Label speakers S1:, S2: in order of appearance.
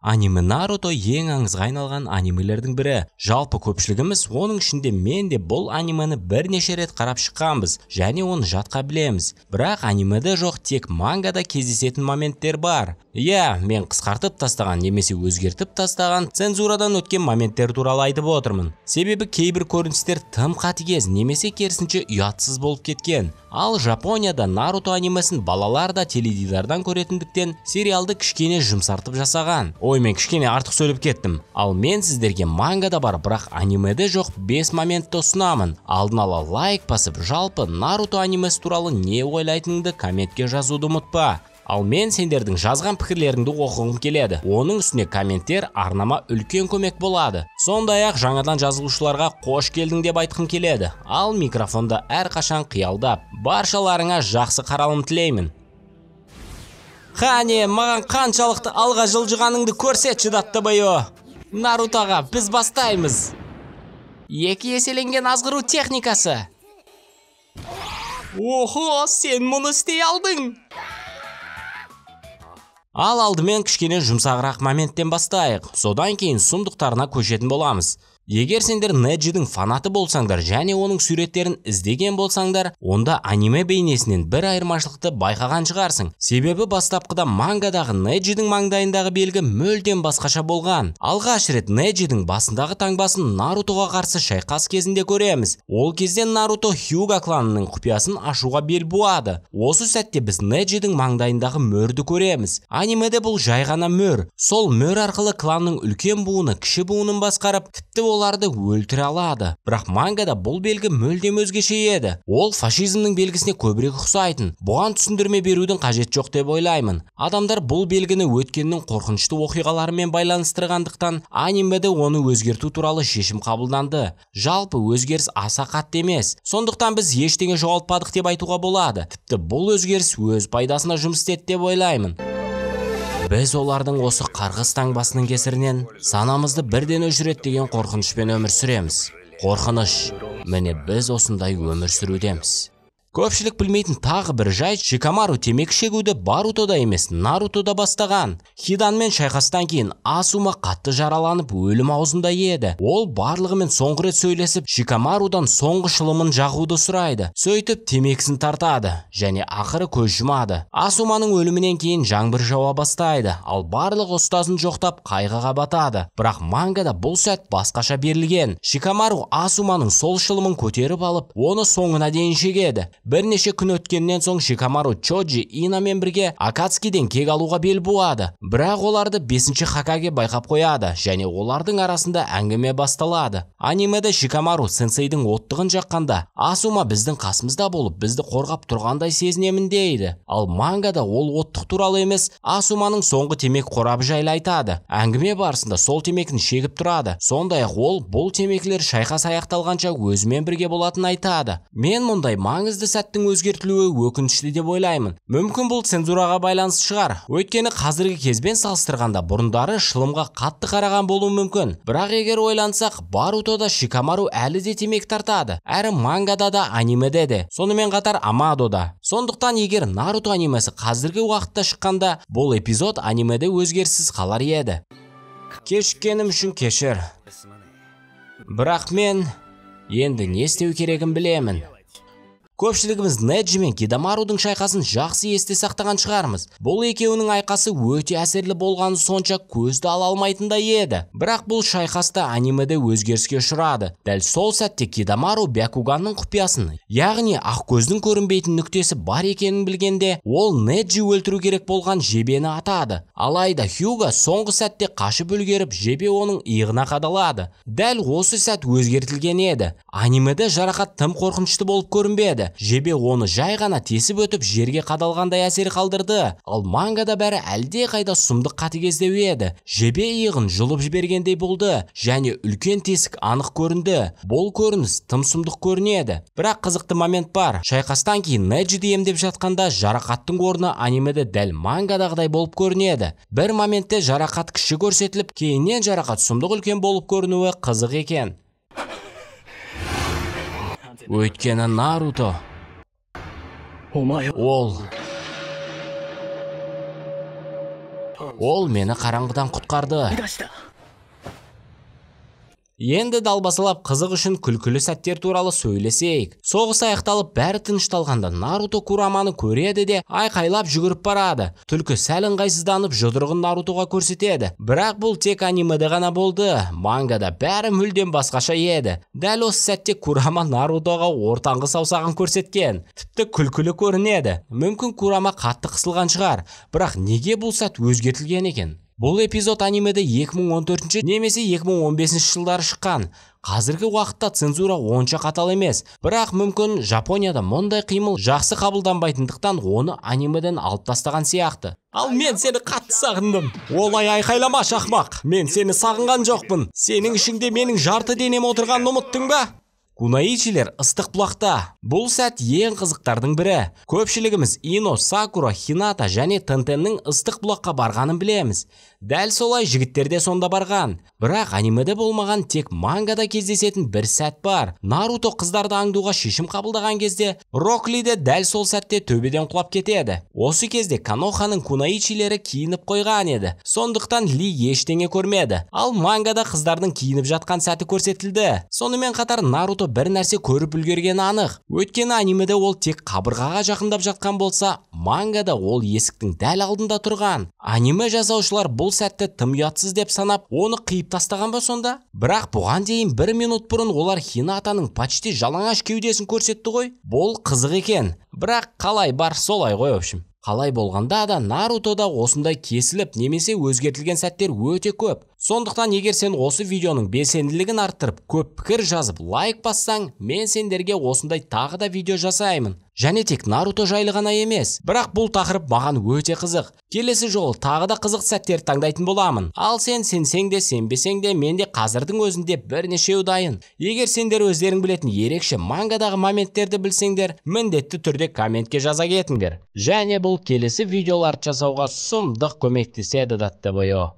S1: Аниме Наруто ең аңызға айналған анимелердің бірі. Жалпы көпшілігіміз, оның ішінде мен де бұл анимені бірнеше рет қарап шыққанбыз және оны жатқа білеміз. Бірақ анимеде жоқ, тек мангада кездесетін моменттер бар. Иә, мен қысқартып тастаған немесе өзгертіп тастаған цензурадан өткен моменттер туралы айтып отырмын. Себебі кейбір көріністер тым қатыгез немесе керісінше ұятсыз болып кеткен. Ал Жапонияда Наруто анимесін балалар да теледидардан көретіндіктен сериалды кішкене жұмсартып жасаған. Ой, мен кішкене артық сөйлеп кеттім. Ал мен сіздерге мангада бар, бірақ анимеде жоқ 5 моментті ұсынамын. Алдын ала лайк басып, жалпы Наруто анимесі туралы не ойлайтыныңды комментке жазуды ұмытпа. Ал мен сендердің жазған пікірлеріңді оқығым келеді. Оның үстіне комменттер арнама үлкен көмек болады. Сондай-ақ жаңадан жазылушыларға қош келдің деп айтқым келеді. Ал микрофонда әрқашан қиялдап, баршаларыңа жақсы қаралым тілеймін. Қане, маған қаншалықты алға жылжығаныңды көрсетші, Даттабайо. Нарутоға біз бастаймыз. Екі еселенген азғыру техникасы. Охо, сен мұны істей алдың. Ал алдымен кішкене жұмсағырақ моменттен бастайық. Содан кейін сұмдықтарына көшетін боламыз. Егер сендер Неджидің фанаты болсаңдар және оның суреттерін іздеген болсаңдар, онда аниме бейнесінен бір айырмашылықты байқаған шығарсың. Себебі бастапқыда мангадағы Неджидің маңдайындағы белгі мүлдем басқаша болған. Алғаш рет Неджидің басындағы таңбасын Нарутоға қарсы шайқас кезінде көреміз. Ол кезде Наруто Хьюга кланының құпиясын ашуға бел буады. Осы сәтте біз Неджидің маңдайындағы мөрді көреміз. Анимеде бұл жай ғана мөр. Сол мөр арқылы кланның үлкен буыны кіші буынын басқарып, тіпті оларды өлтіре алады. Бірақ мангада бұл белгі мүлдем өзгеше еді. Ол фашизмнің белгісіне көбірек ұқсайтын. Бұған түсіндірме берудің қажеті жоқ деп ойлаймын. Адамдар бұл белгіні өткеннің қорқынышты оқиғаларымен байланыстырғандықтан анимеде оны өзгерту туралы шешім қабылданды. Жалпы өзгеріс аса қатты емес. Сондықтан біз ештеңе жоғалтпадық деп айтуға болады. Тіпті бұл өзгеріс өз пайдасына жұмыс істеді деп ойлаймын. Біз олардың осы қарғыс таңбасының кесірінен санамызды бірден өшіреді деген қорқынышпен өмір сүреміз. Қорқыныш. Міне біз осындай өмір сүрудеміз. Көпшілік білмейтін тағы бір жайт, Шикамару темекі шегуді Барутода емес, Нарутода бастаған. Хиданмен шайқастан кейін Асума қатты жараланып өлім аузында еді. Ол барлығымен соңғы рет сөйлесіп, Шикамарудан соңғы шылымын жағуды сұрайды. Сөйтіп темекісін тартады және ақыры көз жұмады. Асуманың өлімінен кейін жаңбыр жауа бастайды, ал барлық ұстазын жоқтап қайғыға батады. Бірақ мангада бұл сәт басқаша берілген. Шикамару Асуманың сол шылымын көтеріп алып, оны соңына дейін шегеді. Бірнеше күн өткеннен соң Шикамару Чоджи Инамен бірге Акацкиден кек алуға бел буады. Бірақ оларды 5-ші Хокаге байқап қояды және олардың арасында әңгіме басталады. Анимеде Шикамару сенсейдің оттығын жаққанда Асума біздің қасымызда болып, бізді қорғап тұрғандай сезінемін дейді. Ал мангада ол оттық туралы емес, Асуманың соңғы темекі қорабы жайлы айтады. Әңгіме барысында сол темекіні шегіп тұрады. Сондай-ақ ол бұл темекілер шайқас аяқталғанша өзімен бірге болатынын айтады. Мен мұндай маңызды сәттің өзгертілуі өкінішті деп ойлаймын. Мүмкін бұл цензураға байланысты шығар. Өйткені қазіргі кезбен салыстырғанда бұрындары шылымға қатты қараған болуы мүмкін. Бірақ егер ойлансақ, Барутода Шикамару әлі де темекі тартады. Әрі мангада да, анимеде де. Сонымен қатар Амадода. Сондықтан егер Наруто анимесі қазіргі уақытта шыққанда, бұл эпизод анимеде өзгеріссіз қалар еді. Кешіккенім үшін кешір. Бірақ мен енді не істеу керегін білемін. Көпшілігіміз Неджи мен Кидамарудың шайқасын жақсы есте сақтаған шығармыз. Бұл екеуінің айқасы өте әсерлі болғаны сонша көзді ала алмайтындай еді. Бірақ бұл шайқаста анимеде өзгеріске ұшырады. Дәл сол сәтте Кидамару Бякуганның құпиясын, яғни ақкөздің көрінбейтін нүктесі бар екенін білгенде, ол Неджи өлтіру керек болған жебені атады. Алайда Хьюга соңғы сәтте қашып үлгеріп, жебе оның иығына қадалады. Дәл осы сәт өзгертілген еді. Анимеде жарақат тым қорқынышты болып көрінбеді. Жебе оны жай ғана тесіп өтіп жерге қадалғандай әсер қалдырды. Ал мангада бәрі әлде қайда сұмдық қатыгездеу еді. Жебе иығын жұлып жібергендей болды және үлкен тесік анық көрінді. Бұл көрініс тым сұмдық көрінеді. Бірақ қызықты момент бар. Шайқастан кейін Неджиді емдеп жатқанда жарақаттың орны анимеде дәл мангадағыдай болып көрінеді. Бір моментте жарақат кіші көрсетіліп, кейіннен жарақат сұмдық үлкен болып көрінуі қызық екен. Өйткені Наруто ол Ол мені қараңғыдан құтқарды. Енді далбасалап қызық үшін күлкілі сәттер туралы сөйлесейік. Соғыс аяқталып, бәрі тынышталғанда Наруто Кураманы көреді де айқайлап жүгіріп барады. Түлкі сәл ыңғайсызданып жұдырығын Нарутоға көрсетеді. Бірақ бұл тек анимеде ғана болды. Мангада бәрі мүлдем басқаша еді. Дәл осы сәтте Курама Нарутоға ортаңғы саусағын көрсеткен. Тіпті күлкілі көрінеді. Мүмкін Курама қатты қысылған шығар. Бірақ неге бұл сәт өзгертілген екен? Бұл эпизод анимеде 2014 немесе 2015 жылдары шыққан. Қазіргі уақытта цензура онша қатал емес. Бірақ мүмкін Жапонияда мұндай қимыл жақсы қабылданбайтындықтан оны анимеден алып тастаған сияқты. Ал мен сені қатты сағындым. Олай айқайлама, шақмақ. Мен сені сағынған жоқпын. Сенің ішіңде менің жарты денем отырғанын ұмыттың ба? Кунаичилер ыстық бұлақта. Бұл сәт ең қызықтардың бірі. Көпшілігіміз Ино, Сакура, Хината және Тентеннің ыстық бұлаққа барғанын білеміз. Дәл солай жігіттер де сонда барған. Бірақ анимеде болмаған, тек мангада кездесетін бір сәт бар. Наруто қыздарды аңдуға шешім қабылдаған кезде Рок Ли де дәл сол сәтте төбеден құлап кетеді. Осы кезде Коноханың кунаичилері киініп қойған еді. Сондықтан Ли ештеңе көрмеді. Ал мангада қыздардың киініп жатқан сәті көрсетілді. Сонымен қатар Наруто бір нәрсе көріп үлгергені анық. Өйткені анимеде ол тек қабырғаға жақындап жатқан болса, мангада ол есіктің дәл алдында тұрған. Аниме жасаушылар бұл сәтті тым ұятсыз деп санап, оны қиып тастаған ба сонда? Бірақ бұған дейін бір минут бұрын олар Хинатаның почти жалаңаш кеудесін көрсетті ғой. Бұл қызық екен. Бірақ қалай бар солай ғой, в общем. Қалай болғанда да Нарутода осындай кесіліп немесе өзгертілген сәттер өте көп. Сондықтан егер сен осы видеоның белсенділігін арттырып, көп пікір жазып, лайк бассаң, мен сендерге осындай тағы да видео жасаймын. Және тек Наруто жайлы ғана емес. Бірақ бұл тақырып маған өте қызық. Келесі жолы тағы да қызық сәттер таңдайтын боламын. Ал сен сенсең де, сенбесең де, мен де қазірдің өзінде бірнешеу дайын. Егер сендер өздерің білетін ерекше мангадағы моменттерді білсеңдер, міндетті түрде комментке жаза кетіңдер. Және бұл келесі видеоларды жасауға сұмдық көмектеседі датты бойы.